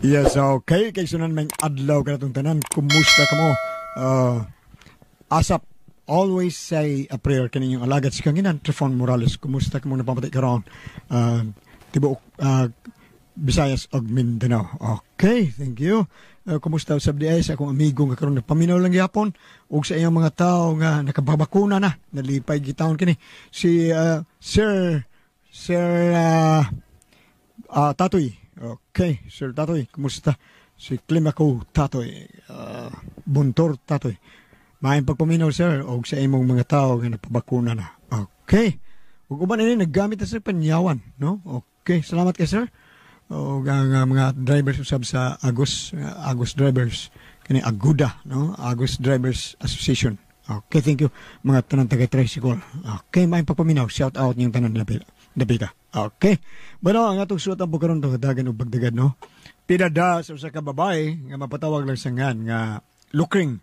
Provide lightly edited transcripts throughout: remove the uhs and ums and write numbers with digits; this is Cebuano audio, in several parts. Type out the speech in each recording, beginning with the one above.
Yes, okay. Kay sunan may adlaw kanatong tanan. Kumusta ka mo? Asap, always say a prayer kaninyong alagad si Kanginan Trifon Morales. Kumusta ka mo napamati karon? Tibuok Visayas ug Mindanao. Okay, thank you. Kumusta usab di ay sa akong amigo nga karon nagpaminaw lang gyapon ug sa iyang mga tawo nga nakababakuna na, nalipay gitawon kini si Sir Sir Tatoy. Okay, Sir Tatoy, kumusta? Si Climaco Tatoy, Buntor Tatoy. Maayong pagpaminaw, sir, og sa imong mga tao nga napabakuna na. Okay. Ug uban ini naggamit na sa panyawan, no? Okay, salamat kay sir. Og ang mga drivers usab sa Agos, Agos Drivers, kini Aguda, no? Agos Drivers Association. Okay, thank you mga tanan taga tricycle. Okay, maayong pagpaminaw. Shout out niyong tanan dapita. Dapita. Okay. Bueno, ang atong suot ang karon dagan og bagdagad, no? Pidada sa usa ka babae nga mapatawag lang sa ngan nga Lukring.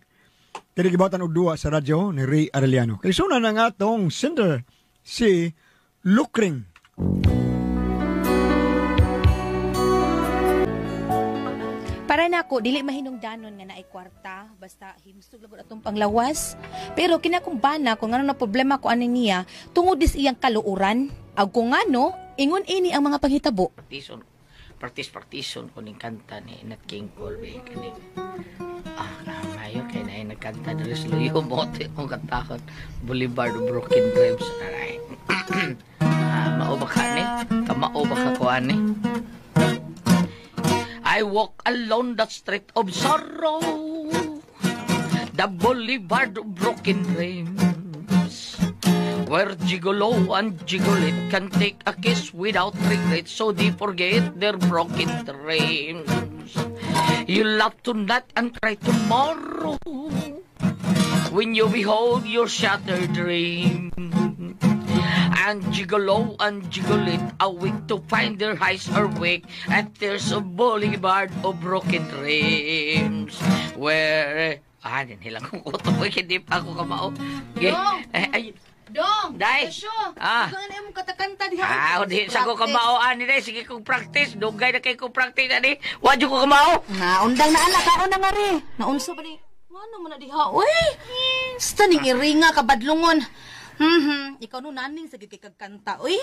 Kini gibatan og duwa sa radyo ni Ray Arellano. Kay suna na nga atong sender si Lukring. Para nako dili mahinungdanon nga naay kwarta basta himsog lang gud atong panglawas. Pero kinakumbana kung ngano na problema ko ani niya tungod dis iyang kaluoran ag kung ngano ingon ini ang mga panghitabo. Partison, practice ko ning kanta ni Nat King Cole ba kani. Mayo kay na nagkanta diri sa Luyo Mote kung kantahon Boulevard of Broken Dreams. Aray. Mao ba ka ni? Kamao ba ka ko ani? I walk alone the street of sorrow, the boulevard of broken dreams, where gigolo and gigolette can take a kiss without regret, so they forget their broken dreams. You laugh tonight and cry tomorrow when you behold your shattered dream. And gigolo and gigolette awake to find their eyes are weak, and there's a boulevard of broken dreams. Where din hilang kong kutob, hindi pa ako kamao. Okay. Ay, Dong, Day. Kasyo. Ah. Ikaw na imong katakanta diha. Di sa ko kamao ani day, sige kong practice, dugay na kay kong practice ani. Wa jud ko kamao. Naundang na anak kaon na nga ri. Naunsa ba ni? Ngano man na diha? Uy. Sta ning iringa ka badlongon. Ikaw no naning sa gid kay kagkanta. Uy,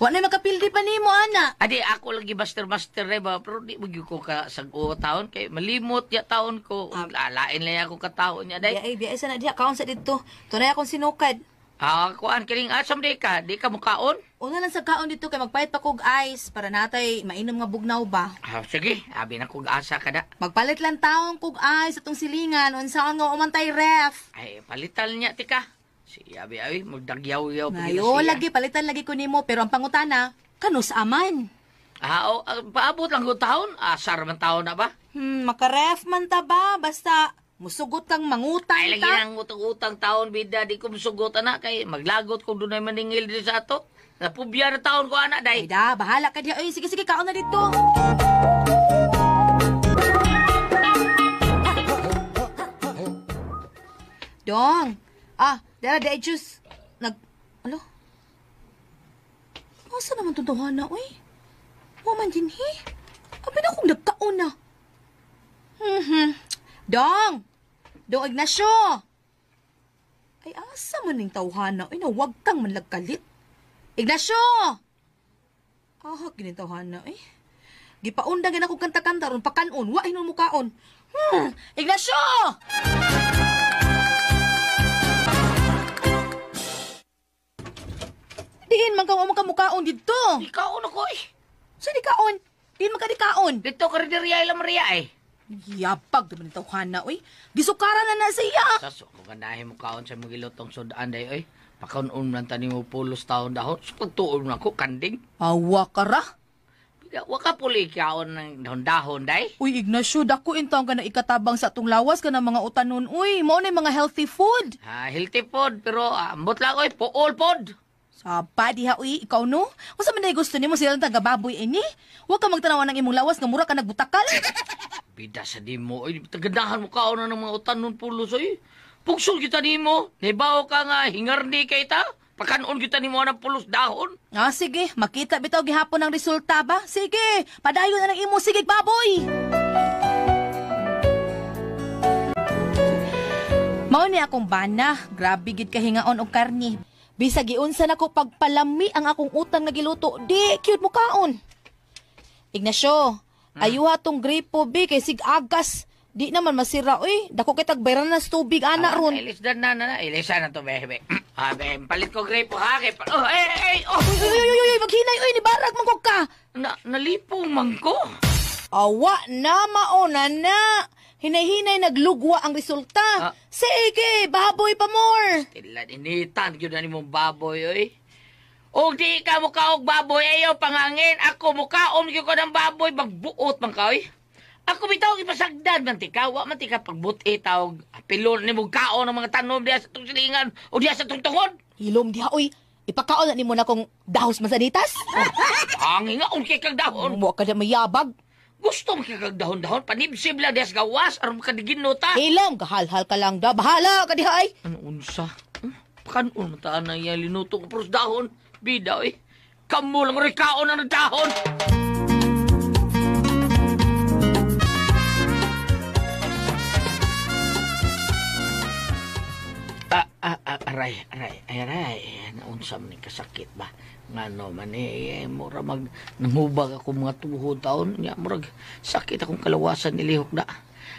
wa na makapildi pa nimo ana. Adi ako lagi master master re ba, pero di magyud ko ka sag-o taon kay malimot ya taon ko. Lalain lang ako ka taon niya day. Biyae, biyae sa na diha kaon sa didto. Tunay akong sinukad. Kuan kining asam di ka, di ka mukaon? Una lang sa kaon dito kay magpahit pa kog ice para natay mainom nga bugnaw ba. Sige, abi na kog asa kada. Magpalit lang taon kog ice atong silingan unsaon nga umantay ref. Ay, palitan niya tika. Si abi abi magdagyaw-yaw pa Ayo lagi palitan lagi ko nimo pero ang pangutana kanus aman. Paabot lang ko taon, asar man taon na ba? Makaref man ta ba basta musugot kang mangutang Ay lagi ta. nang utang-utang taon bida di ko musugot ana kay maglagot kung dunay maningil diri sa ato. Napubya na taon ko ana Ay day. da, bahala ka diha. Ay, sige sige kaon na dito. Dong. Dara di ay juice. Alo? Asa naman itong tawhana, uy? Wa man din, he? Abi na akong nagkaon na. Dong! Dong Ignacio! Ay, asa man ning tawhana, uy, nawag kang manlagkalit. Ignacio! Ahak, gini tawhana, eh. Gipaundang gina akong kanta-kanta ron, pakanon, wa hinon mo kaon. Ignacio! Diin man kang umakamukaon dito. Di kaon ako eh. Sa di kaon? Diin man ka di kaon. Dito ka rin diri ay Maria eh. Yapag naman ito tawhana, uy. Gisukaran na na siya. Saso, kung ganahin mo kaon sa mga gilotong sudan day oy. Pakaon man tani mo pulos taon dahon. So, pagtuon na ako, kanding. Awa ka ra. Wa ka puli kaon ng dahon-dahon day. Uy, Ignacio, dako in taon ka na ikatabang sa atong lawas ka ng mga utanon, uy. Mao na yung mga healthy food. Healthy food, pero ambot lang oy, puol pod. Sapa diha, uy, ikaw no? Unsa man day gusto nimo sila taga baboy ini? Wa ka magtanawa ng imong lawas nga mura ka nagbutakal. Bida sa di mo, oy, tagadahan mo kaon na ng mga utanon pulos oy. Pugsol kita nimo, nibaw ka nga hingarni kay ta. Pakanon kita nimo ng pulos dahon. Ah, sige, makita bitaw gihapon ang resulta ba? Sige, padayon na ng imo sige baboy. Mao ni akong bana, grabe gid kahingaon og karni. Bisag giunsa nako pagpalami ang akong utang nga giluto, di cute mo kaon. Ignacio, ayuha tong gripo bi kay sig agas. Di naman masira oy, dako kay tagbayran na sa tubig ana ron. Ilis na na na, ilisa na to bebe. Ah, be, palit ko gripo ha kay. Oh, ay, oh. Uy, uy, uy, uy, uy, maghinay oy, ni barag man ka. Na nalipong man ko. Awa na mauna na. Hinay-hinay naglugwa ang resulta. Ah. Sige, baboy pa more. Tila initan gyud na nimong baboy oy. Og di ka mukaog baboy ayo pangangin. Ako mukaon gyud ko ng baboy magbuot man ka oy. Ako bitaw ipasagdan man tika, wa man tika pagbuti tawag apilon nimo kaon ng mga tanom diha sa tong silingan o diha sa tong tungod. Hilom diha oy. Ipakaon na nimo na kong dahos masanitas. Ang ingaon kay kag dahon. Mo ka na mayabag. Gusto mo kay kag dahon-dahon panibsib lang diha sa gawas aron makadigino ta. Hilom, kahalhal ka lang da. Bahala ka diha ay. Ano unsa? Pakanon man taan na iya linuto ko puros dahon. Bida oy. Kamo lang rin kaon ang dahon. Aray, aray, aray. Naunsa man ni kasakit ba? Ngano man eh, mura mag nangubag ako mga tuhod taon. Nga, murag sakit akong kalawasan nilihok na.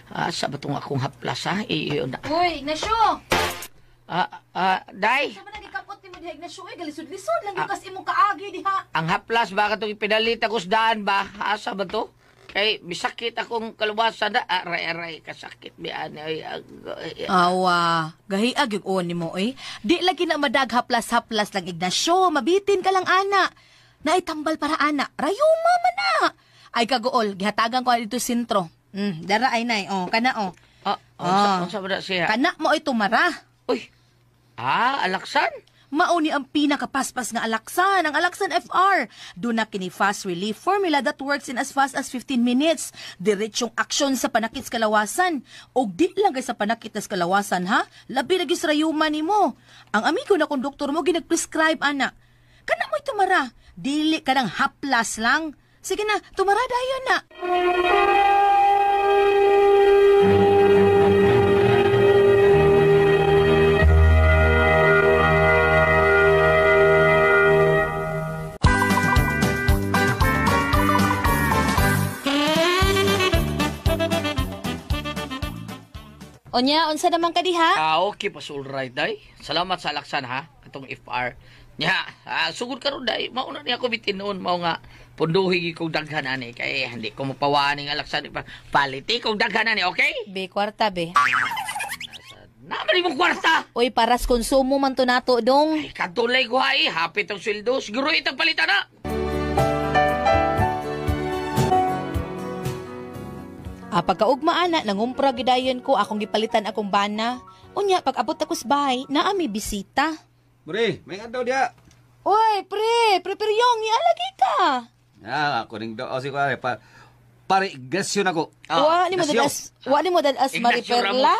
Asa ba tong akong haplas ha? Iyo na. Uy, Ignacio! Day! Sa man nagikapot nimo diha, Ignacio? Uy, galisod-lisod lang yung kas imong kaagi diha. Ang haplas ba katong ipinalit ako sa daan ba? Asa ba to? Kay misakit akong kalawasan na. Aray, aray, kasakit biyan. Ay, ay, ay. Awa, gahiag yung uon nimo oy. Di lagi na madag haplas-haplas lang Ignacio, mabitin ka lang ana. Naitambal para ana, rayuma man na. Ay kagool, gihatagan ko dito sentro. Dara ay nay, oh, kana oh. Unsa ba na siya? Kana mo ay tumara. Uy. Alaksan? Mao ni ang pinakapaspas nga alaksan, ang Alaksan FR. Doon na kini fast relief formula that works in as fast as 15 minutes. Diretsyong aksyon sa panakit sa kalawasan. Og di lang kay sa panakit sa kalawasan ha, labi lagi sa rayuma nimo. Ang amigo na kong doktor mo ginag-prescribe ana. Kana mo'y tumara, dili ka nang haplas lang. Sige na, tumara dayon na. Onya, unsa naman ka diha? Okay pa, all right, day. Salamat sa alaksan, ha? Atong FR. Nya, sugod karon day. Mauna niya ako bitinoon. Mao nga, punduhi kong daghan, ani. Kay hindi ko mapawaan ng alaksan. Paliti kong daghan, ani, okay? Be, kwarta, be. Naman imong kwarta! Uy, paras konsumo man to nato, dong. Ay, katulay ko, ay. Hapit ang sweldo. Siguro itang palitan na. Pagkaugma ana, nangumpra gidayon ko akong gipalitan akong bana. Unya, pag abot ako sa bahay, naami bisita. Pre, may adlaw diha. Uy, pre, pre Piryong, nialagi ka. Ako ning do si pare pare Ignacio nako. Wa ni mo dadas, wa ni mo dadas Mariperla.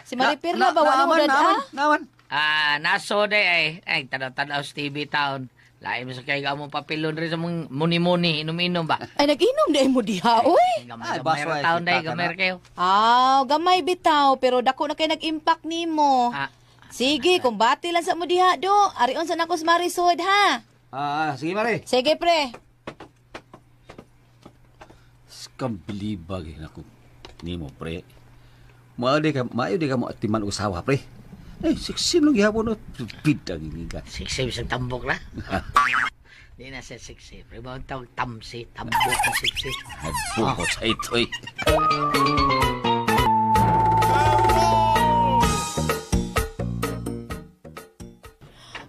Si Mariperla ba wa ni mo dadas? Naman. Naso day ay tanaw-tanaw sa TV town. Lain mo sa kay gamong papilon rin sa mong muni-muni, inom-inom ba? Ay, nag-inom day mo diha, uy. Gamay, gamay taon day, gamay kayo. Gamay bitaw, pero dako na kay nag-impact nimo. Sige, kumbati lang sa mo diha, do. Arion sa nako sa Marisod, ha? Sige, Mari. Sige, pre. Skambilibag nako nimo, pre. Maayo di ka mo atiman og sawa, pre. Siksim lang gihapon no. Bidang ka. Siksim sa tambok na. Di na sa siksim. Pre, ba ang tawag tamsi, tambok ang siksim. Ay, buko sa ito'y.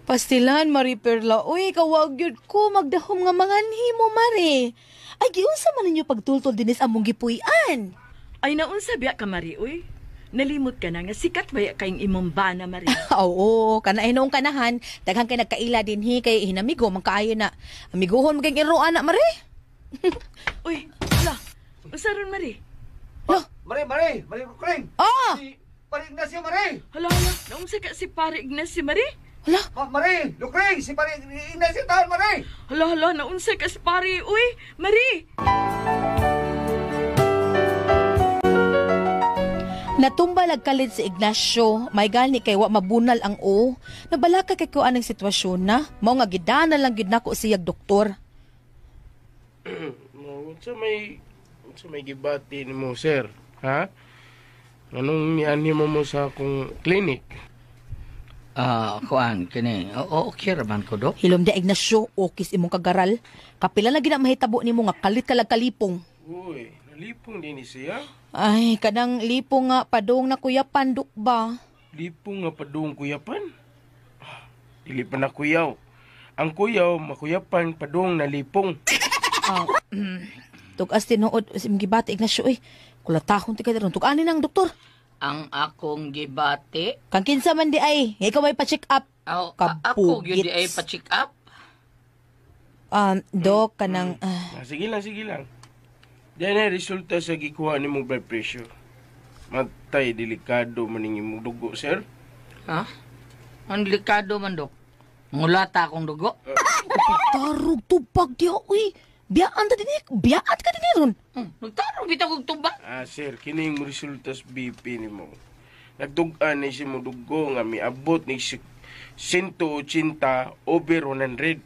Pastilan, Mariperla. Uy, kawag yun ko. Magdahom nga mga nimo, Mari. Ay, giunsa man ninyo pagtultol dinis among gipuy-an. Ay, naunsa biya ka, Mari, uy. Nalimot ka na nga sikat baya kayong imong bana, Mari. Oo, kana noong kanahan, daghan kay nagkaila dinhi kay hinamigo man kaayo na. Amiguhon man kay iroan na, Mari. Uy, ala. Unsa ron, Mari? Lo. Mari, Mari, Kuling. Ah! Si Pare Ignacio, Mari. Hala, hala. Naunsa ka si Pare Ignacio, Mari? Hala. Mari, Lukring, si Pare Ignacio taon, Mari. Hala, hala, naunsa ka si pare. Uy, Mari! Natumba lagkalit si Ignacio, may gani kay wa mabunal ang o. Nabalaka kay ko anang sitwasyon na, mao nga gidana lang gid nako siyag doktor. Unsa may gibati nimo, sir? Ha? Anong nianhi mo sa akong clinic? Kuan kini. Oo, okay ra man ko, Dok. Hilom di Ignacio, okis imong kagaral. Kapila na gina mahitabo nimo nga kalit ka lag kalipong. Uy, nalipong din ni siya. Ay, kanang lipong nga padong na kuya pandok ba? Lipong nga padung kuyapan. Dili pa na kuyaw. Ang kuyaw, makuyapan padung na lipong. Tugas tinuod imong gibati Ignacio oy. Kulatahon ti kay ron. Tug-ani nang doktor. Ang akong gibati. Kang kinsa man di ay, nga ikaw may pa-check up. Aw, ako gyud di ay pa-check up. Dok kanang Sige lang, sige lang. Diyan na resulta sa gikuha nimong blood pressure. Matay, delikado maning imong dugo, sir. Ha? Ang delikado man, Dok. Mangulata akong dugo. Tarog tubag diha uy. Biyaan ta dinhi, biyaan ka dinhi ron. Nagtarog bitaw kog tubag. Sir, kini yung resulta sa BP nimo. Nagdugaan ni si mo dugo nga miabot ni 180 over 100.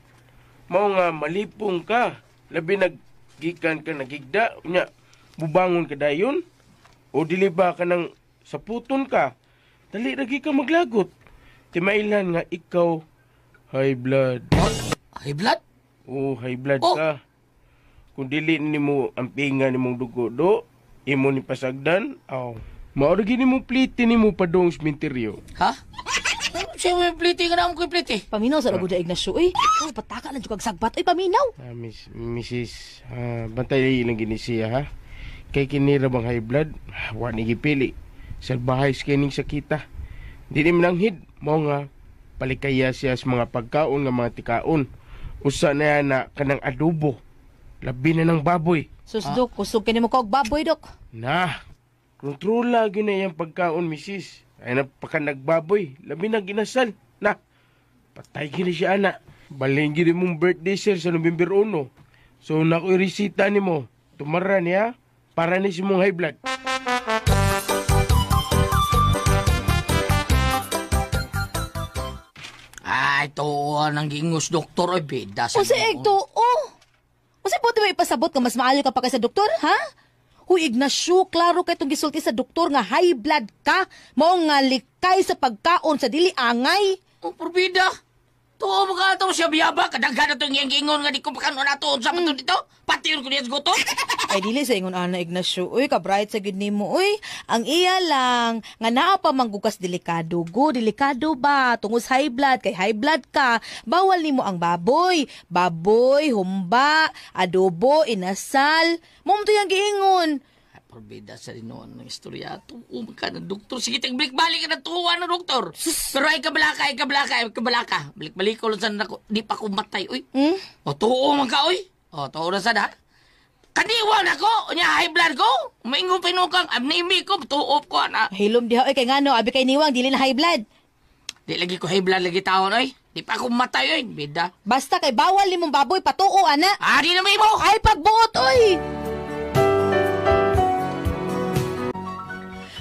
Mao nga malipong ka. Labi naggikan ka nagigda, unya bubangon ka dayon o dili ba ka nang saputon ka. Dali lagi ka maglagot. Timailan nga ikaw high blood. High blood? Oh, high blood ka. Kung dili nimo ang pinga nimong dugo do, imo ni pasagdan, aw. Mao ra gini mo pliti nimo padung sementeryo. Ha? Siya may pliti nga naman ko'y pliti. Paminaw sa lagoda Ignacio uy. Oh, pataka lang jud kag sagbat uy, paminaw. Miss, Mrs. Bantay lang gini siya ha. Kay kini ra bang high blood, wa ni gipili. Salbahay sa kining sakita. Dili mananghid, mao nga palikaya siya sa mga pagkaon nga mga tikaon. Usa na yan na kanang adobo. Labi na ng baboy. Sus dok, kusog kini mo kog baboy dok. Na, kontrola gyud na iyang pagkaon, misis. Ay na pagka nagbaboy, labi na ginasal. Na, patay gini siya, ana. Balhin gini mong birthday, sir, sa November 1. So, naku iresita ni mo. Tumara niya, para ni si mong high blood. Ay, tuon ang gingos, doktor. Oy, bida sa Unsa ginoo. tuo? Unsa po mo ipasabot nga mas maayo ka pa kaysa doktor, ha? Huy, Ignacio, klaro kay itong gisulti sa doktor nga high blood ka. Mao nga likay sa pagkaon sa dili angay. Oh, porbida. Tuo mo ka ito siya biyaba. Kadaghan na itong iyang gingon nga di ko pakanon na ito. Unsa pa ito dito? Pati yun ko niya sa gutom. Ay, dili sa ingon ana, Ignacio. Uy, ka-bright sa gid nimo. Uy, ang iya lang nga naa pa manggukas delikado go. Delikado ba? Tungod sa high blood, kay high blood ka, bawal nimo ang baboy. Baboy, humba, adobo, inasal. Mo to yang giingon. Porbida sa rin ng istorya. Tuo man ka ng doktor. Sige, balik-balik ka na tuwa ng doktor. Pero ay kabalaka, ay kabalaka, ay kabalaka. Balik-balik ko lang sana ako. Di pa ko matay, uy. Hmm? O, tuo man ka, uy. O, tuo na sana. Kaniwan ako. Unya, high blood ko. Umaingon pinukang. Abnimi ko. Tuo ko, ana. Hilom diha, oy, kay ngano, abi kay niwang, dili na high blood. Di lagi ko high blood lagi taon, oy. Di pa ako matay, oy. Bida. Basta kay bawal nimong baboy, patuo, ana. Ah, di na may mo. Ay, pagbuot, oy!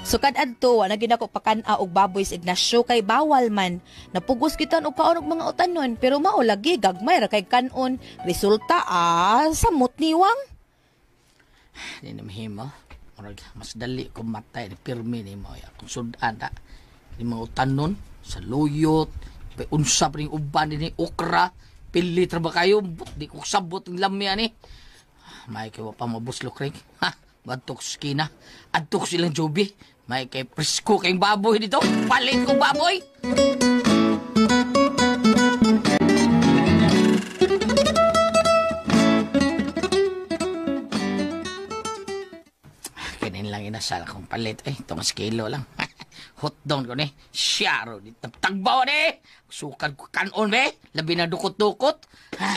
So kad adto wa na gid ako pakan-a og baboy sa Ignacio kay bawal man. Napugos kita og kaon og mga utanon pero mao lagi gagmay ra kay kanon. Resulta samot niwang. Di na mahimo. Murag mas dali ko matay ni pirmi ni mo. Akong sudan ta. Ni mga utanon sa luyot, pa unsa pa ning uban ni okra, pilit ra ba kayo? Di ko sabot ang lami ani. May kay wa pa mabuslok rin. Ha, adto ko sa skina. Adto ko silang jobi. May kay presko kayong baboy dito. Palit ko baboy. Kinin lang inasal akong palit. Ay, tumas kilo lang. Hot down ko ni. Siyaro, di tagbaw ni. Sukad ko kanon be. Labi na dukot-dukot. Ha?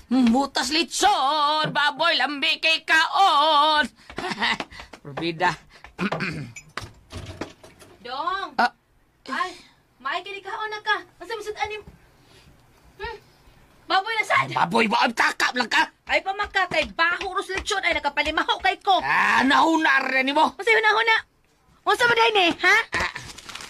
Butas litson, baboy, lambi kay kaon. Probida. Dong. Ah. Ay, may Lagi kaon na ka. Unsa man sud anim? Baboy na sad. Baboy ba? Takap lang ka. Ay pamaka kay baho ros lechon ay nakapalimaho kay ko. Ah, nahuna rin mo. Unsa huna-huna? Unsa man day ni, ha?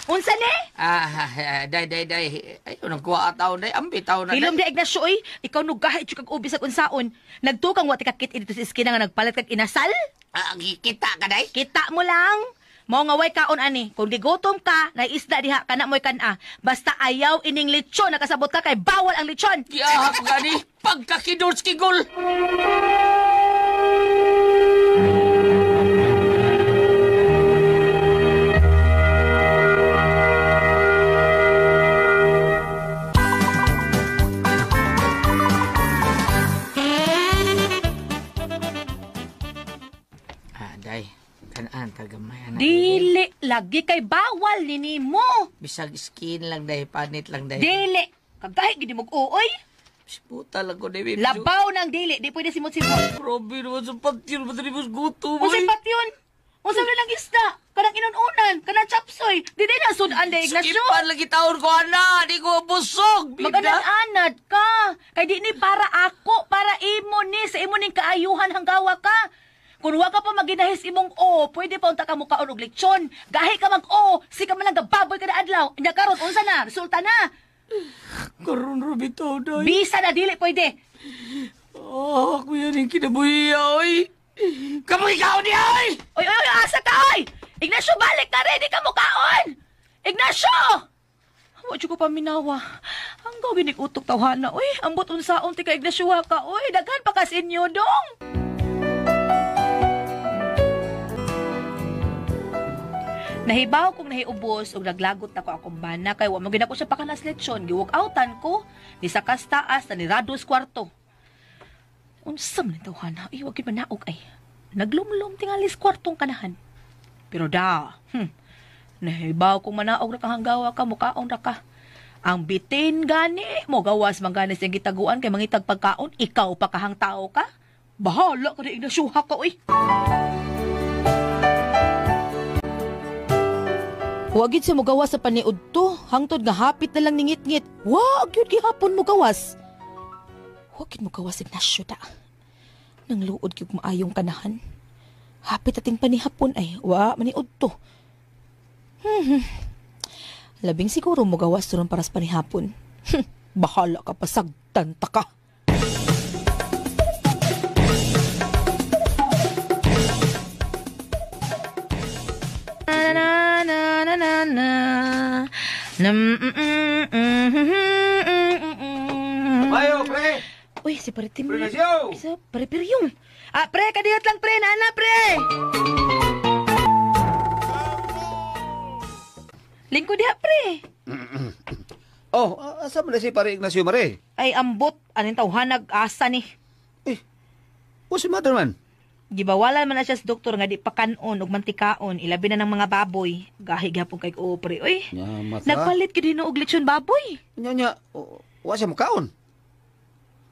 Unsa ni? Ah, day, day, day. Ayun, ang kuha taon, day. Ambi taon na, day. Hilom di Ignacio oy, ikaw nugahi jud kag ubis ag unsaon. Nagtukang wa ti kakit dito sa iskina nga nagpalit kag inasal. Ah, kita ka, day? Kita mo lang. Mao nga way kaon ani. Kung gigutom ka, naisda diha kana mo'y kan-a. Basta ayaw ining lechon, nakasabot ka kay bawal ang lechon. Giahak gani, pagkakidors kigol. Ah, day. Kanaan tagamay anak. Dili lagi kay bawal nini mo. Bisag skin lang day, panit lang day. Dili. Kagahi gid mo uoy. Puta lang ko, day. Labaw ng dili, di pwede simot-simot. Grabe naman sa patyon, ba't rin mas gutom? Unsay patyon? Unsa man lang isda? Kanang inununan, kanang chapsoy. Di di na sudan day Ignacio. Skipan lagi taon ko, ana. Di ko busog. Bida. Maganan-anad ka. Kay di ni para ako, para imo ni, sa imo ning kaayuhan hanggawa ka. Kung wa ka pa maginahis imong o, pwede pa unta ka mukaon og lechon. Gahi ka mag o, sika man lang gababoy ka na adlaw. Nya karon unsa na? Resulta na. Karon Robito, day. Bisa na dili pwede. Oh, kuya rin kinabuhiya, oy. Kamu ikaw niya, oy! Oy, oy, oy, asa ka, oy! Ignacio, balik ka rin! Di ka mukaon! Ignacio! Wa jud ko paminawa. Ang gawin ni utok tawhana, oy. Ambot unsaon ti ka Ignacio ha ka, oy. Daghan pa kas inyo, dong. Nahibaw kong nahiubos og naglagot na ko akong bana kay wa mo gid ako siya pakanas lechon, giwalk outan ko ni sa kastaas na ni Rados kwarto. Unsa man ni tawhana, ay wa gid manaog ay. Naglumlum tingali sa kwartong kanahan. Pero da, nahibaw kong manaog ra ka hanggawa ka, mukaon ra ka. Ang bitin gani, mo gawas man gani sa gitaguan kay mangitag pagkaon, ikaw pa kahang tao ka. Bahala ka na Ignacio ha ka, oy. Wa gid siya mogawas sa paniud to. Hangtod nga hapit na lang ningit-ngit. Wa gyud gihapon mogawas. Wa gid mogawas Ignacio da. Nang luod gyud maayong kanahan. Hapit ating panihapon ay wa maniud to. Labing siguro mogawas turon para sa panihapon. Bahala ka pa sagtan ta ka. Na na na na na. Mayo, pre! Uy, si Pare Tim. Pre Ignacio! Isa, Pare Piryong. Ah, pre, kadiyot lang, pre. Nana, pre. Lingkod diha, pre. Oh, asa man na si Pare Ignacio, Mare? Ay, ambot. Anong tawhanag asa ni? Eh, o si Mother man? Gibawalan man na siya sa doktor nga di pakanon og mantikaon, ilabi na ng mga baboy. Gahi gyapon kay o pre, oy. Nya, mata. Nagpalit gyud hinuog lechon baboy. Nya, nya, wa siya mukaon.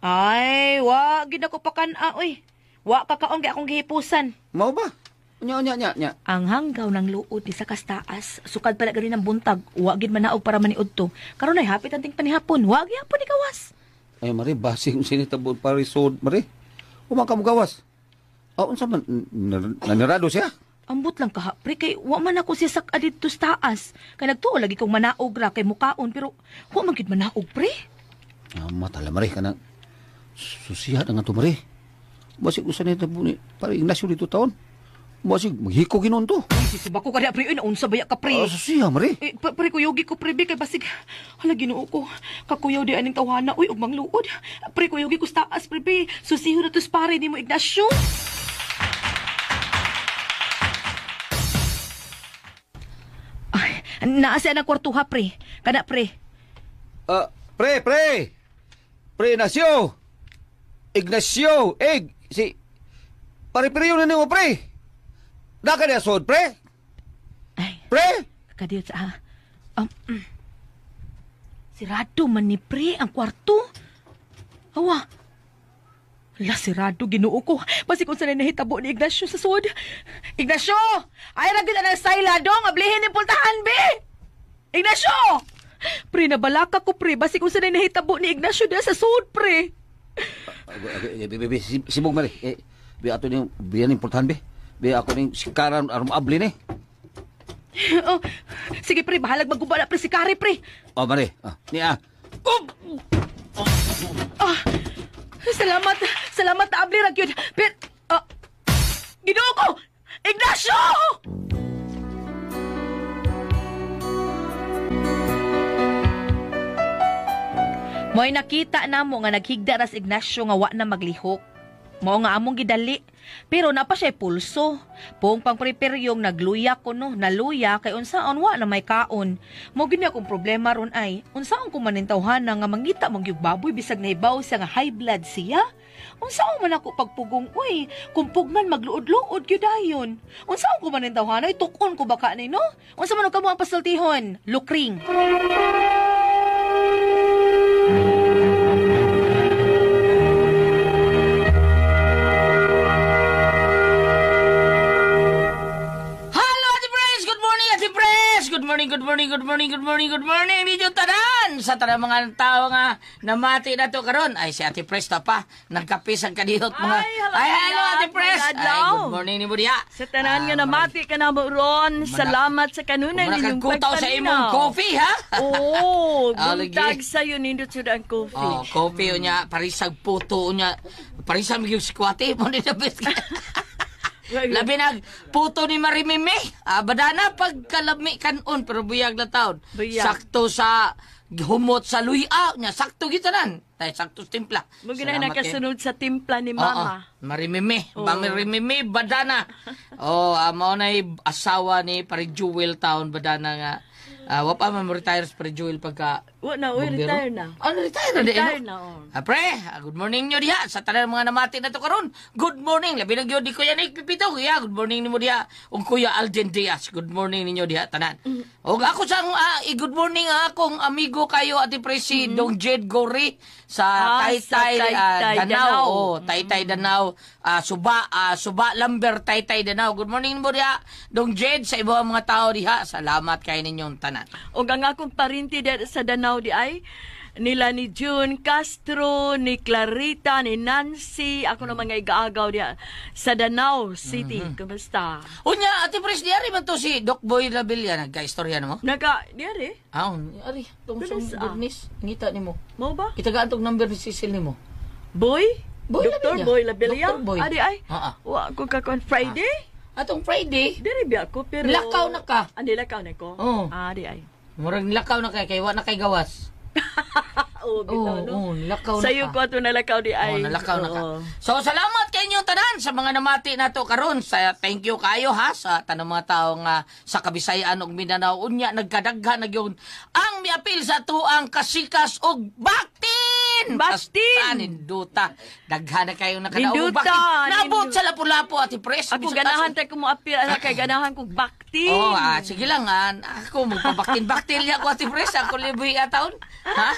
Ay, wa gid ako pakan-a oy. Wa ka kaon kay akong gihipusan. Mao ba? Nya, nya, nya, nya. Ang hanggaw ng luod ni sa kastaas, sukad pala gani ng buntag, wa gid manaog para maniud to. Karon ay hapit anting panihapon, wa gyapon ni gawas. Ay, Mare, basing sinitabon pare sod, Mare. Uma ka mugawas. Oh, unsa man nanirado siya? Ambot lang kaha, pre, kay wa man ako siya sak didto sa taas. Kay nagtuo lagi kong manaog ra kay mukaon pero wa man gid manaog, pre. Ah, matala, Mare, kanang susiha na nga to, Mare. Basig usa ni tabo ni pare Ignacio dito taon. Basig maghiko ginon to. Ay, sisiba ko kada pre, uy, naunsa baya ka, pre. Ah, susiha, Mare. Eh, pre, kuyugi ko, pre, bi, kay basig, hala, Ginoo ko, kakuyaw di aning tawhana, uy, ug mangluod. Pre, kuyugi ko sa taas, pre, bi, susiho na to sa pare ni mo, Ignacio. Ay, naa siya ng kwartuha, pre. Kana, pre. Ah, pre, pre. Pre Ignacio. Ignacio, eh, si pare pre yun na nimo, pre. Daka niya sod, pre. Ay, Pre. kadiyot sa, Sirado man ni pre ang kwarto. Awa. Ala, sirado, Ginoo ko. Basig kung saan nahitabo ni Ignacio sa sud. Ignacio! Ay, ra gyud ang sayla dong. Ablihin ni pultahan, be! Ignacio! Pre, nabalaka ko, pre. Basig unsa na nahitabo ni Ignacio diha sa sud, pre. Be, sibog mari. Eh, be ato ning biyan importante be. Be ako ning sikaran aron maabli ni. Oh, sige, pre. Bahalag magguba na, pre. Si Kari, pre. Oh, mari. Ah, ni ah. Oh! Ah, salamat. Salamat na abli ra gyud. Pero, Ginoo ko! Ignacio! Mo'y nakita namo nga naghigda ras Ignacio nga wa na maglihok. Mao nga among gidali. Pero napa siya pulso. Pung pang preperyong nagluya ko no, naluya kay unsaon wa na may kaon. Mo gini akong problema ron ay, unsaon ko manintawhana nga mangita mong gyud baboy bisag nahibaw siya nga high blood siya. Unsaon man ako pagpugong uy, kung pugman magluod-luod gyud dayon. Unsaon ko manintawhana tukon ko baka ni no? Unsa man og kamo ang pasultihon? Lukring. Hello, Ate Pres! Good morning, Ate Pres! Good morning, good morning, good morning, good morning, good morning! Ninyo tanan! Sa tanan mga tao nga namati na to karon. Ay, si Ate Pres ta pa. Nagkapis ang kadihot mga... Ay, hello, Ay, hello, Ate Pres! May Ay, adlaw. good morning ni Budia. Sa tanan nga namati ka na mo ron, salamat sa kanunay ninyong Kung sa imong coffee, ha? Oo, Ah, lagi. buntag sa'yo nindot sud ang coffee. Oh, coffee unya, parisag puto unya, parisag magyug sikwate mo ni the best. Labi nag puto ni Marimime. Ah, badana pagkalami kanon pero buyag na taon. Buyag. Sakto sa humot sa luya nya sakto gitanan. Tay sakto sa timpla. Mo ginay Salamat kay- nakasunod sa timpla ni Mama. Oo, Marimime, Oo. Marimime badana. Oh, mao nay asawa ni Pare Jewel taon badana nga. Wa pa man mo retire sa Pare Jewel pagka Wa na, uy, Bombero? retire na. Ano, retire na di, Retire no? na, oh. Ah, pre, good morning nyo diha. Sa tanan mga namati na to karon. Good morning. Labi na gyud ni Kuya Nick Pipito. Kuya, good morning nimo diha. Ug Kuya Alden Diaz, good morning ninyo diha tanan. Ug ako sang good morning ang akong amigo kayo Ate Presi Dong Jed Gori sa Sa Taytay, Taytay, Danao. Danao. Oh, Taytay Danao, Suba, Suba Lamber Taytay Danao. Good morning nimo diha. Dong Jed sa ibang mga tao diha. Salamat kay ninyong tanan. Og ang akong parinti di sa Danao di ay nila ni June Castro, ni Clarita, ni Nancy, ako na mga igaagaw diya sa Danao City. Kumusta? Unya, Ate Pres, diari man to si Doc Boy Labilla. Nagka-istorya na mo? Naka, diari? Ah, ari, tong Bilis, sa goodness, ngita nimo. Mo ba? Itagaan tong number ni Cecil nimo. Boy? Boy Dr. Labilla. Boy Labilla? Dr. Boy. Adi ay. Oo. Wa ko kakon Friday? Atong Friday, Diri biya ko pero Lakaw na ka. Andi lakaw na ko. Oo. Ah, di ay. Murag nilakaw na kay kay wa na kay gawas. Oo, bitaw no. Oo, nilakaw na Sayo ka. ko ato nalakaw di ay. Oh, nalakaw na ka. Oo. So, salamat kay inyong tanan sa mga namati nato karon. Sa thank you kayo ha sa tanang mga tao nga sa Kabisayaan ug Mindanao unya nagkadaghan na gyud ang miapil sa tuang kasikas og baktin. Baktin! Basta ninduta. Daghan na kayo nakadaog Ninduta, baktin. Nabot nindu- sa lapu-lapu Ate Pres. Ako Bisag ganahan asa- tay ko mo apil ana kay ganahan kog baktin. Oh, sige lang. Ako, magpabaktin-baktil niya ako, Ate Pres. Ako libre taon. Ha?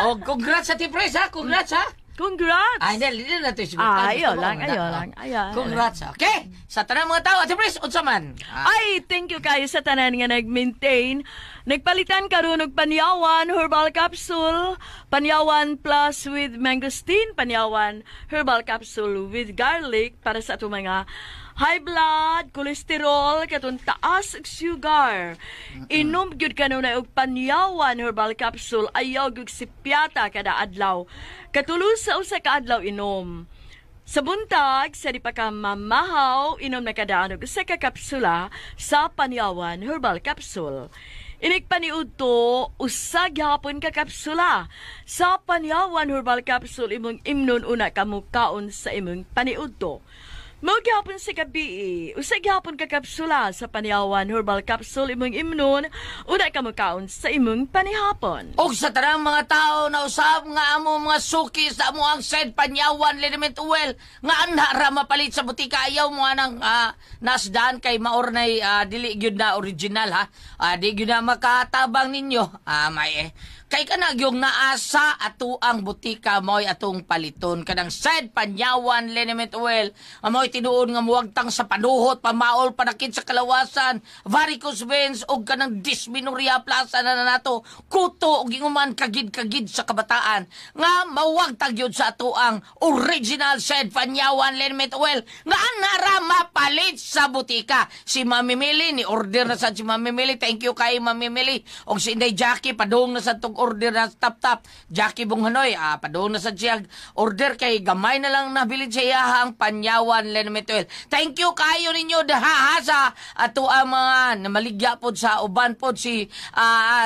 Oh, congrats, Ate Pres, ha? Congrats, ha? Congrats. Ah, hindi, hindi na ito siguro. Ah, ayaw lang, ayaw lang, ayaw. Congrats. Okay. Sa tanang mga tao, Ate Pres, unsa man? Ah, Ay, thank you kayo sa tanan nga nag-maintain. Nagpalitan karon og Panyawan Herbal Capsule, Panyawan Plus with Mangosteen, Panyawan Herbal Capsule with Garlic para sa atong mga high blood, cholesterol, katong taas og sugar. Inom gyud kanunay og Panyawan Herbal Capsule, ayaw gyud sipyata kada adlaw. Katulo sa usa ka adlaw inom. Sa buntag, sa di pa ka mamahaw, inom na kadaan og usa ka kapsula sa Panyawan Herbal Capsule. Inig paniudto, usa gihapon ka kapsula. Sa Panyawan Herbal Capsule, imong imnon una ka mukaon sa imong paniudto. Mao gihapon sa gabi, usa gihapon ka kapsula sa Panyawan Herbal Capsule imong imnon una ka mukaon sa imong panihapon. Og sa tanang mga tao na usab nga amo mga suki sa amo ang said Panyawan Liniment Oil nga anha ra mapalit sa butika ayaw mo anang nasdaan kay maornay dili gyud na original ha. Di gyud na makatabang ninyo. May Kay kana gyung naa sa atuang butika mo'y atong paliton kanang said Panyawan liniment oil. Mo'y tinuod nga muwagtang sa panuhot, pamaol, panakit sa kalawasan, varicose veins ug kanang dysmenorrhea plaza na nato, kuto ug inguman kagid-kagid sa kabataan nga mawagtag yun sa atuang original said Panyawan liniment oil nga nara mapalit sa butika. Si Mami Mili ni order na sad si Mami Mili. Thank you kay Mami Mili. Og si Inday Jackie padung na sad tong order na tap tap. Jackie Bunghanoy, padung na sad siya order kay gamay na lang nabilin sa iyahang Panyawan liniment oil. Thank you kayo ninyo daha sa ato ang mga namaligya pod sa uban pod si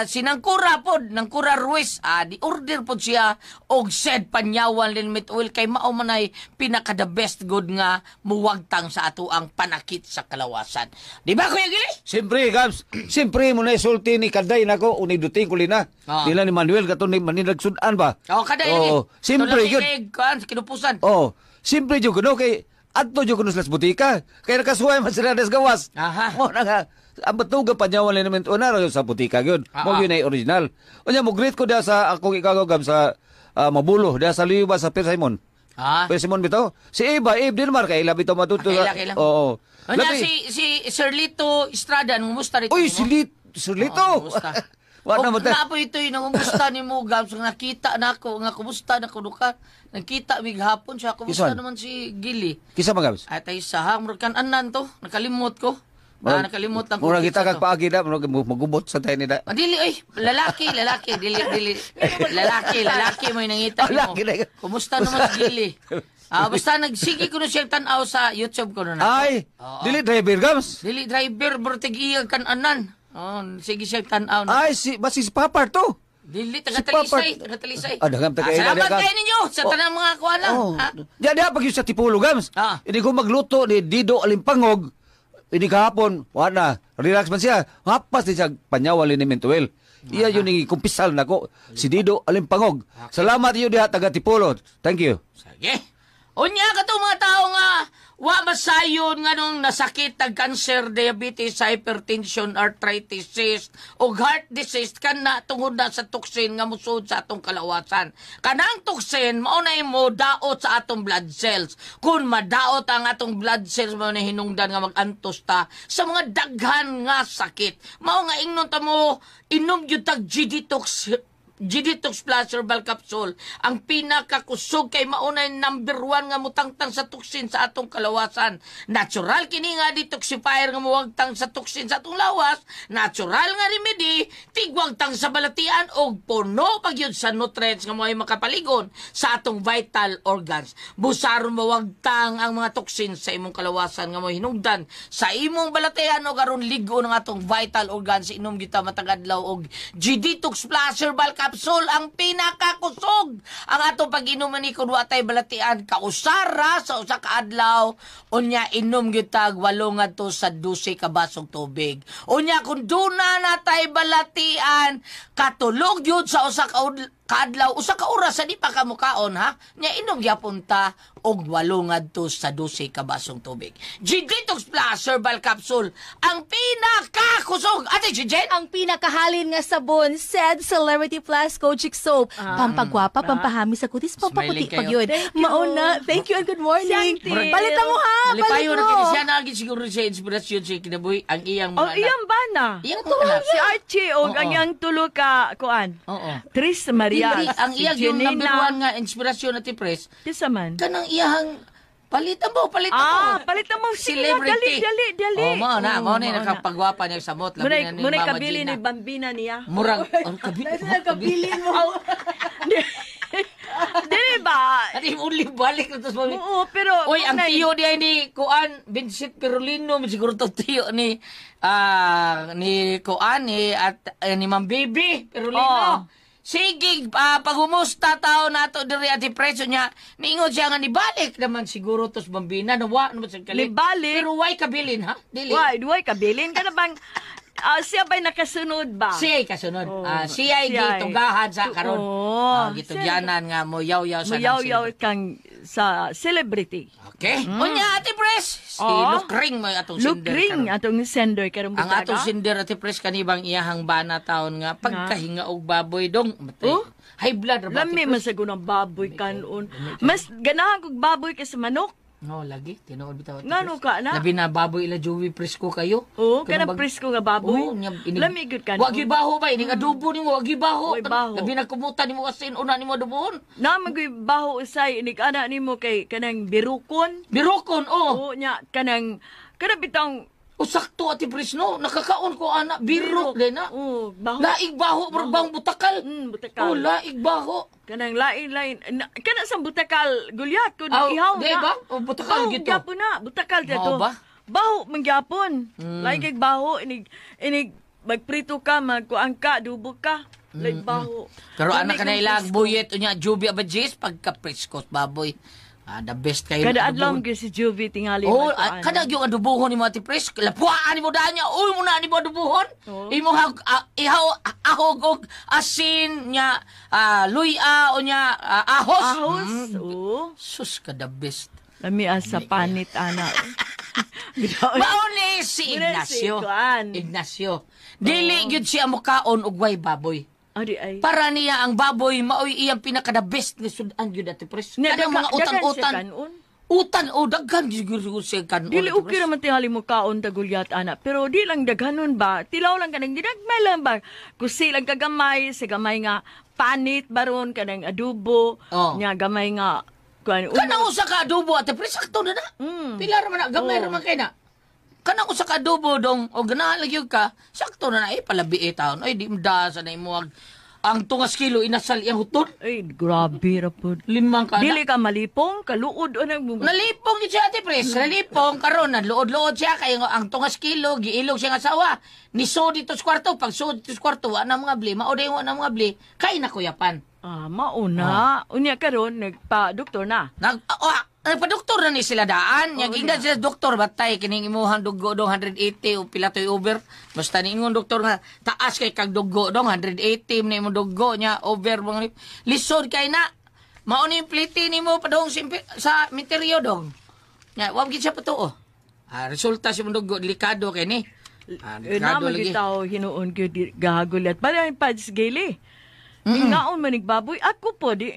si Nangkura pod, Nangkura Ruiz, di order pod siya og said Panyawan liniment oil kay mao man ay pinaka the best good nga muwagtang sa ato ang panakit sa kalawasan. Di ba, Kuya Gili? Siyempre, Gabs. Siyempre mo na isulti ni Kaday nako uniduting ko lina. Nila ni Manuel kato ni Manila sudan ba? Oh, Kaday Oo. lagi. Siyempre Tulad yun. kay kuan kinupusan. Oh, siyempre jud kuno kay adto jud kuno sila sa butika. Kay nakasuway man sila des gawas. Mo na nga ang batuga Panyawan liniment una ra sa butika gyud. Mo gyud ay original. Unya mo greet ko diha sa akong ikaw Gab sa Mabulo diha sa Liwa sa Pier Simon. Pier Simon bitaw. Si Eva, Eve Denmark kay labi to matuto. Kaila, kaila. Oo. Unya Labi. si Sir Lito Estrada nangumusta rito. Uy, si Sir Lito. Oo, kumusta? Wa na Og mo ta. naa po ito'y nangumusta ni mo, Gabs, nga nakita na ako, nga kumusta na kuno ka. Nagkita mig hapon siya, kumusta Kisan? naman si Gili. Kisa man Gabs? Ay, tayo sa ha, murag kan anan to, nakalimot ko. Nakalimot lang ko. Murag kita kinsa kag to. paagi na, murag magubot sa tayo nila. Ah, dili, oy, lalaki, lalaki, dili, dili. Lalaki, lalaki mo yung nangita mo. Lalaki na yun. Kumusta naman si Gili? Basta nagsige ko na siyang tanaw sa YouTube ko na. Ay, Oo. dili driver Gabs. Dili driver, bro, tig-iyag kan anan. Oh, sige siyang tanaw na. Ay, si basi si Papar to. Dili, Si taga-talisay, Papar. taga-talisay. Ah, daghang taga- Salamat daghang. kayo ninyo sa tanang mga kuwan lang. Oh. Ha? Diya diya pag yun sa Tipulo Gabs. Hindi ko magluto ni Dido Alimpangog. Ini kahapon, wala na. Relax man siya. Hapas din siya Panyawan liniment oil. Iya yun yung kumpisal nako si Dido Alimpangog. Salamat iyo diha taga Tipulo. Thank you. Sige. Unya ka to mga tao nga wa masayon nga nung nasakit tag cancer, diabetes, hypertension, arthritis, cyst, o heart disease kana tungod na sa toxin nga musud sa atong kalawasan. Kanang toxin mao na mo daot sa atong blood cells. Kung madaot ang atong blood cells mao na hinungdan nga magantos ta sa mga daghan nga sakit. Mao nga ingnon ta mo inom gyud tag G-Detox G-Detox Plus Herbal Capsule ang pinakakusog kay maunay number 1 nga mutangtang sa toxin sa atong kalawasan. Natural kini nga detoxifier nga muwagtang sa toxin sa atong lawas, natural nga remedy, tigwagtang sa balatian og puno pagyud sa nutrients nga moay makapaligon sa atong vital organs. Busaron mawagtang ang mga toxin sa imong kalawasan nga moay hinungdan sa imong balatian og aron ligo ng atong vital organs. Inom gyud ta matag adlaw og G-Detox Plus Herbal Capsule ang pinakakusog. Ang atong pag-inom ni kun wa tay balatian kausara sa usa ka adlaw, unya inom gyud tag 8 ngadto sa 12 ka basong tubig. Unya kun duna na tay balatian, katulog gyud sa usa ka kaadlaw, usa ka oras sa di pa ka mukaon ha. Nya inom gyapon ta og 8 ngadto sa 12 ka basong tubig. G-Detox Plus Herbal Capsule ang pinakakusog. Ate Jen, ang pinakahalin nga sabon, said Celebrity Plus Kojic Soap. Pampagwapa, pampahami sa kutis, pampaputi Smiling kayo. pag yun. Thank you. Mauna, thank you and good morning. Shanti. Palitan mo ha, palit Malipayo na mo. kini siya na siguro siya inspirasyon sa kinabuhi ang iyang mga Oh, anak. iyang bana. Iyang mga anak. Si Archie og Oo. ang iyang tulo ka kuan. Oo. Tris Maria. Hindi, ang si iyang yung number Janina. 1 nga inspirasyon na Pres. Kisa man. Kanang iyang palitan mo, palitan mo. Palitan mo. Sige na, Celebrity. dali, dali, dali. Oh, mao na, Oo, mao na mao na. nakapagwapa niya sa mot. Labi Munay, na ni munay Mama kabili Gina. ni Bambina niya. Murag, ang kabili. Kabilin mo. Dili ba? Ati uli balik na to sa mami. Oo, pero Uy, ang munay- tiyo niya ni Kuan, Vincent Perolino, siguro to tiyo ni ni Kuan ni at ni Ma'am Baby Perolino. Oo. Sige, paghumusta tao nato diri ati preso niya. Niingon siya nga nibalik naman siguro tos Bambina nawa naman sa kalit. Nibalik? Pero why kabilin ha? Dili. Why, duway kabilin ka na bang siya ba'y nakasunod ba? Siya ay kasunod. Oo. Siya ay Siya ay- gitugahan sa karon. Oo. Gitugyanan nga mo yaw-yaw sa Muyaw-yaw kang sa celebrity. Okay. Unya, Ate Pres, si Oo. Lukring may atong sender. Lukring karon. atong sender karong Ang butaga. atong sender, Ate Pres, kanibang iyahang bana taon nga pagkahinga og baboy dong. Matay. Oh? High blood ra ba, Ate Lami Pres? man sa gunang baboy kanon. Mas ganahan kog baboy kaysa manok. No, lagi. Tinuod bitaw, Ate Ngano Pres. ka na? Labi na baboy ila Joey presko kayo. Oo, Kanang kanang presko nga baboy. Oo, nya, Lami gyud kanon. Wa gyud baho ba ining adobo nimo, wa gyud baho. Way baho. Labi na kumuta nimo asin una nimo adobohon. Na magoy baho usay inig ana nimo kay kanang birukon. Birokon, oh. Oo nya kanang kanang bitong O sakto, Ate Pres, no. Nakakaon ko ana birok din na. Oo, baho. Laig baho, murag bahong butakal. Butakal. Oh, laig baho. Kanang lain-lain. Kana sa butakal gulyat kun Aw, ihaw di na. ba? O, butakal Baho gito. gyapon na, butakal Mao dito. ba? Baho man gyapon. Lain kay baho inig inig magprito ka, magkuang ka, dubo ka. Lain baho. Pero Lami anak ka na kong ilang presko. buyet unya Juby Abadjis pagka preskos baboy. Ah, the best kayo. Kada adlaw gyud si Juby tingali Oh, magkuan. kada gyud adobohon nimo, Ate Pres, lapuaan nimo daan niya. Uy mo na nimo adobohon. Oo. Imo hag ihaw ahog og asin nya, luya o nya, ahos. Ahos. Oo. Sus ka, the best. Lami sa panit ana. Mao ni si Muna si Ignacio. Kuan. Ignacio. Dili gyud siya mokaon og way baboy. Adi ay. Para niya ang baboy maoy iyang pinaka the best nga sudan gyud, Ate Pres. Nga, Kanang mga daghan siya utan-utan. kanon. Utan o daghan gyud siya kanon. Dili Ate okay Pres. naman tingali mo kaon tagulyat ana. Pero di lang daghanon ba? Tilaw lang kanang ginagmay lang ba? Kusi lang kagamay sa gamay nga panit baron kanang adobo. Oh. Nya gamay nga kuan Kanang usa ka adobo, Ate Pres, sakto na na. Pila ra man na, gamay ra man kay na. Kanang usa ka adobo dong o ganahan lang gyud ka, sakto na na eh palabi eh taon. Ay di mda sa na imo ang tungas kilo inasal iyang huton. Ay grabe ra pod. Limang ka na. Dili ka malipong kaluod anang Nalipong yun siya, Ate Pres. Nalipong, karon naluod-luod siya. Kaya nga, ang tungas kilo, giilog siya nga asawa. Niso dito sa kwarto. Pag so dito sa kwarto, wa na mga bli. Mao wa na mga bli. Kay na kuyapan. Ah, mauna. Unya karon nagpa doktor na. Nagpa-doktor na ni sila daan. Yang ingdan sila doktor, batay, kining imuhang dugo dong 180 o pila to'y over. Basta ni ingon doktor nga, taas kay kag dugo dong, 180 na imong dugo niya, over. Mga lisod kay na. Mao ni yung pliti nimo padong sa minteryo dong. Nya, wa gid siya patuo. Ah, resulta sa imong dugo, delikado kay ni. Ah, Eh, delikado naman lagi. gyud tao hinuon gyud gahagulat. Para yung pads gili. Ingaon man baboy ako po di.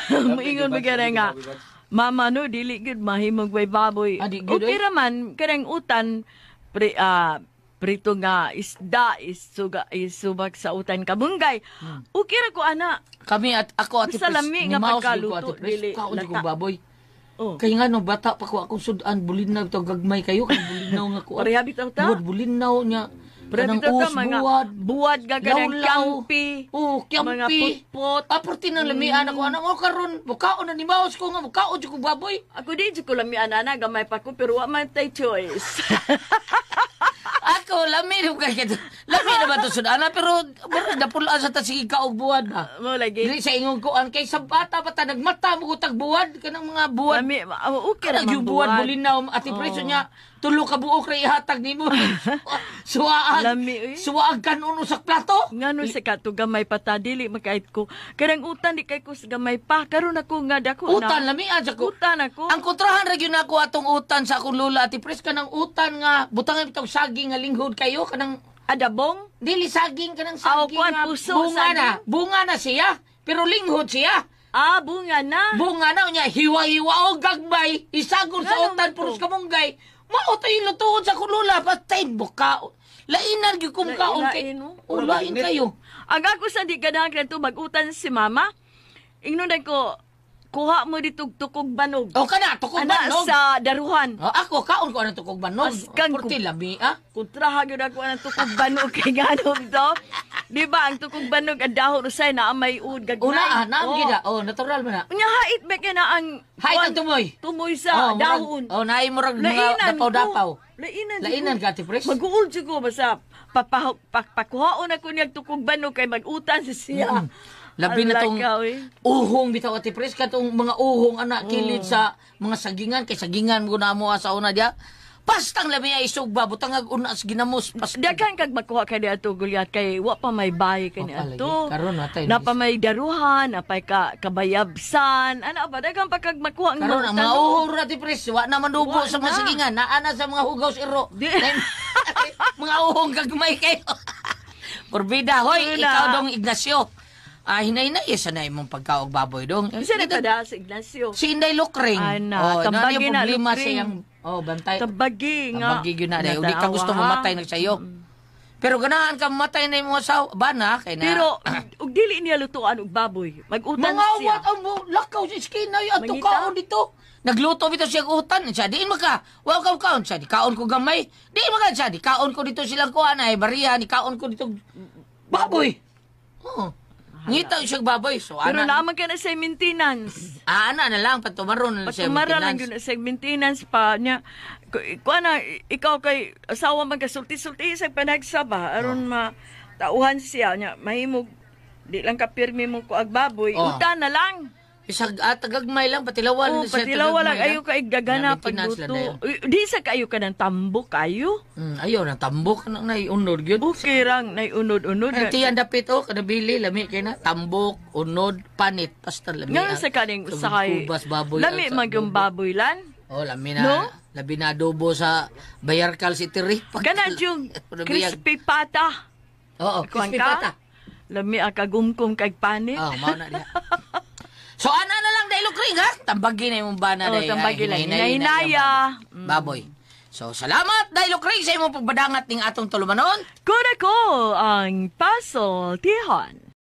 Moingon ba kaya nga. Mama no dili gyud mahimong way baboy. Ah, di gyud, Okay eh. ra man kanang utan pre prito nga isda isuga isubak sa utan kabunggay. Okay ra ko ana. Kami at ako, Ate Basta Pres, lami nga nimaos gyud ko, pagkaluto, Ate Pres. dili Kaon jud ko lata. baboy. Oh. Kay nga no bata pa ko akong sudan bulinaw to gagmay kayo kay bulinaw nga ko. Pareha bitaw ta? Buwad bulinaw niya. Pareha Kanang bitaw ta, us, mga buwad. buwad nga kanang Lawlaw. kyampi. Oh, kyampi. Mga putpot. Ah, perti nang lamian ako ana mo karon. Mukaon na ni maos ko nga mukaon jud ko baboy. Ako di jud ko lamian ana gamay pa ko pero wa man tay choice. Ako lami no kay lami na ba to sudan pero murag napulaan sa ta sige kaog buwad ba. Mo lagi. Dili sa ingon ko an kay sa bata pa ta nagmata mo ko tag buwad kanang mga buwad. Lami, okay ra Kanang man yung buwad buwad. bulinaw Ate Preso niya tulo ka buok ra ihatag nimo. Suwaag. Lami, eh. Suwaag kanon usak plato. Ngano sa kato gamay pa ta dili makait ko. Kanang utan di kay ko sa gamay pa karon ako nga dako na. Utan lamian sa ko. Utan ako. Ang kontrahan ra gyud nako atong utan sa akong lola, Ate Pres, kanang utan nga butangan bitong saging nga linghod kayo kanang Adabong dili saging kanang Aw, saging kuan, nga puso, bunga saging. na. Bunga na siya pero linghod siya. Ah, bunga na. Bunga na unya hiwa-hiwa o gagmay isagol sa Ngano utan man to? puros kamunggay. Mao tayo lutuon sa akong lola patay buka. Lainan gyud kung kaon kay. Lain, no? Oh, lain kayo. Ang ako sa di ganahan kadto mag-utan si mama. Ingnon na ko kuha mo dito tukog banog. O kana tukog Ana banog. sa daruhan. O, ako kaon ko anang tukog banog. Askan Porti lami ah. Kontraha gyud ako ang tukog banog kay ngano to. Di ba ang tukog banog ang dahon usay na may ud gagmay. Una ah, naam Oh. gid ah. Oh, natural man na. Unya hait ba kay na ang Hait ang tumoy. Tumoy sa Oh, murag- dahon. Oh, naay murag mga Lainan dapaw-dapaw. ko. Lainan. jud Lainan ko. ka, Ate Pres? Mag-uul jud ko basta pakuhaon ako niyag tukog banog kay mag-utan sa siya. Labi na tong Alakaw, eh. uhong bitaw, Ate Pres, katong mga uhong ana kilid sa mga sagingan kay sagingan mo na mo sa una diya. Pastang lami ay sugba butang ag unas ginamos pasta. Daghan kag makuha kay ato gulyat kay wa pa may bahay kay Wa pa lagi. ato. Karon natay Napa may daruhan, napay ka kabayabsan. Ana ba daghan pa kag makuha ang Karon ang mga tanong. uhor na ti pres, wa na man Wa sa mga na. sigingan, naa na sa mga hugaw sa iro. Di- Mga uhong gagmay kayo. Porbida, hoy, Wala. ikaw dong Ignacio. Ah, hinay-hinay sa na imong pagkaog baboy dong. Bisa na kada si Ignacio. Si Inday Lokring. Ana, oh, tambagi na na, problema sa Lokring. iyang oh, bantay. Tabagi nga. Tambagi gyud na dai. Udi ka gusto Nataawa, ha? mamatay na sayo. Pero ganahan ka mamatay na imong asawa, bana kay na. Pero ug dili niya lutuan og baboy. Mag-utan mga siya. wat ang lakaw sa iskina yung ato Mangita? kaon dito. Nagluto bitaw siya og utan. Siya, diin maka. Wa ka kaon. Siya, di kaon ko gamay. Diin maka. Siya, di kaon ko dito silang kuha na. Bariya, di kaon ko dito. Baboy. Oo. Ngita siya baboy. So, Pero ana, naman ka na sa maintenance. ah, ana na lang. Patumaron na lang siya Patumara lang maintenance. yun sa maintenance pa niya. Kuha na, ikaw kay asawa man ka sulti-sulti sa panagsaba aron ma tauhan siya niya mahimog di lang ka pirmi mo ko ag baboy Oh. utan na lang. Bisag at tagagmay lang patilawan Oh, na siya, patilawa lang tagagmay ayo ka igagana Na, maintenance lang pagluto. dayon. Uy, di sa kayo ka ng tambok kayo. Ayaw na tambok na naiunod gyud. Okay rang naiunod-unod. Ang tiyan dapit oh kadabili lami kay na tambok, unod, panit basta lami. Nga sa kaning usahay. Kubas baboy. Lami at sa man yung adobo. baboy lan. Oh, lami na. No? Labi na adobo sa Bayarcal City ri. Kana yung crispy pata. Oo, Kuan crispy ka? pata. Lami ang kagumkum kag panit. Oh, mao na diha. So ana na lang dahil kring ha. Tambagi na imong bana Oh, dahil. tambagi lang. Hinay-hinay Hinay-hinaya. ang baboy. Baboy. So salamat dahil kring sa imong pagbadangat ning atong tulumanon. Kuna ko ang Pasol Tihon.